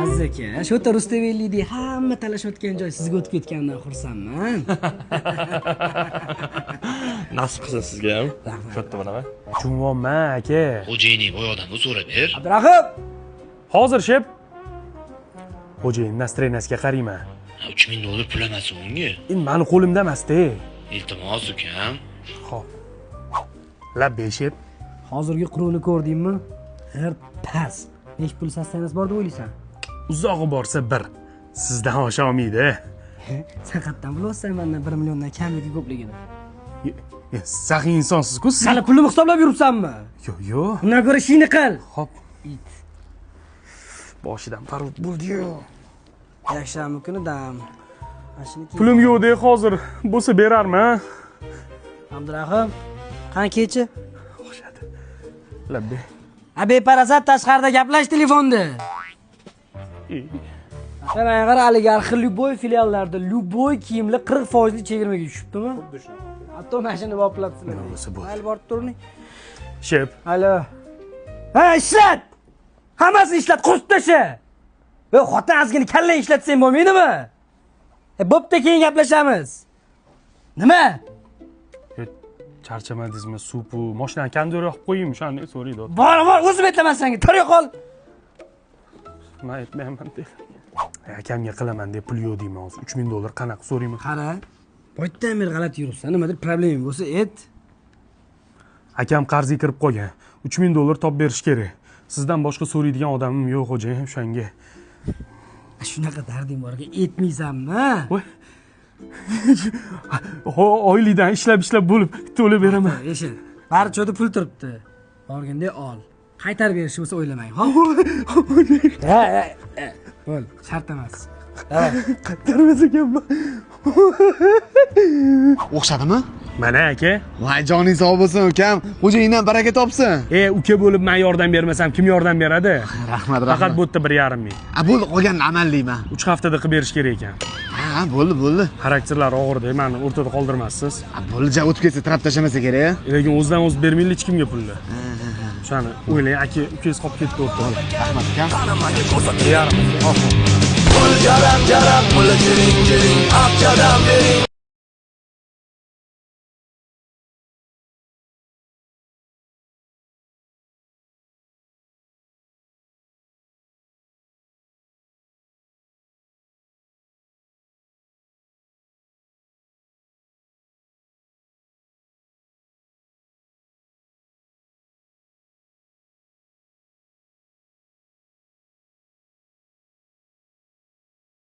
Aziz aka, shu yerda Rustavelidek hamma talashayotgan joy sizga o'tib ketganidan xursandman. Nasib qilsin sizga ham. Shu yerda bo'laman. Tushunvyapman, aka. Xo'jayining boy odamni so'rab ber. Abdurahim! Hozir, шеф. Xo'jayin настроения siga qarayman. 3000 dollar pul emas unga. Endi mani qo'limda emas-da. Iltimos, ukam. Xo'p. Labbay, шеф. Hozirgi quruvni ko'rdingmi? G'irt past. Nechi pul состояние si bor deb o'ylaysan? Uzog'i borsa bir. Sizdan osha olmaydi. Sen qayerdan bilyapsan mandan 1 milliondan kam yoki ko'pligini? Saxiy insonsiz-ku siz. Hali pulimni hisoblab yuribsanmi? Yo'q, yo'q. Undan ko'ra ishingni qil. Xo'p. It. Boshidan parvut bo'ldi-yu. Yakshanba kuni dam. Mana shuni kiy. Pulim yo'q-da hozir. Bo'lsa berarman. Abdurahim, qani kechi? O'xshadi. Labbay. A beparasat, tashqarida gaplash telefonda. Mana qara, haligi har xil любой filiallarda любой kiyimlar 40 foizli chegirmaga tushibdimi? Xuddi shunaqa. Hatto mana shuni boplabsizlar. Nima bo'lsa bo'ldi. Mayli, borib turing. Шеф. Alo. Ha, ishlat! Hammasini ishlat, qurib tasha. Ey, xotin, ozgina kallang ishlatsang bo'lmaydimi? E, bo'pti, keyin gaplashamiz. Nima? Charchamadingizmi? Supu, mashinani кондёр yoqib qo'yaymi? O'shani so'raydi. Bor, bor, o'zim aytaman senga. Tur, yo'qol. Man aytmayapman de. Akamga qilaman deb pul yo'q deyman hozir. 3000 dollar qanaqa so'rayman? Qara, boydan beri g'alati yuribsan. Nimadir problema bo'lsa, ayt. Akam qarzga kirib qolgan. 3000 dollar topib berish kerak. Sizdan boshqa so'raydigan odamim yo'q, xo'jayin, o'shanga. Shunaqa darding bor ekan, aytmaysanmi? Voy. Oylikdan ishlab ishlab bo'lib to'lab beraman. Eshit. Bari cho'da pul turibdi. Borganda ol. Qaytarib berishi bo'lsa o'ylamang, xo'p? Ha, ha, ha. Bo'l, shart emas. Давай. Qaytarmas ekanman. O'xshadimi? Mana, aka. Voy, joning sog' bo'lsin, ukam. Xo'jayindan baraka topsin. E, uka bo'lib man yordam bermasam, kim yordam beradi? Rahmat, Faqat rahmat. bu yerda 1,5 ming. A, bo'ldi, qolganini amallayman. 3 haftada qilib berish kerak ekan. Ha, bo'ldi, bo'ldi. Xarakterlari og'irda, mani o'rtada qoldirmassiz. A, bo'ldi, ja o'tib ketsa tirab tashlamasa kerak. Lekin o'zidan o'zi bermaydi hech kimga pulni. O'shani o'ylang, aka, ukangiz qolib ketdi o'rtada. Rahmat, ukam. 1,5 ming. Pul jarab jarab, puli jiring jiring, abjadam bering.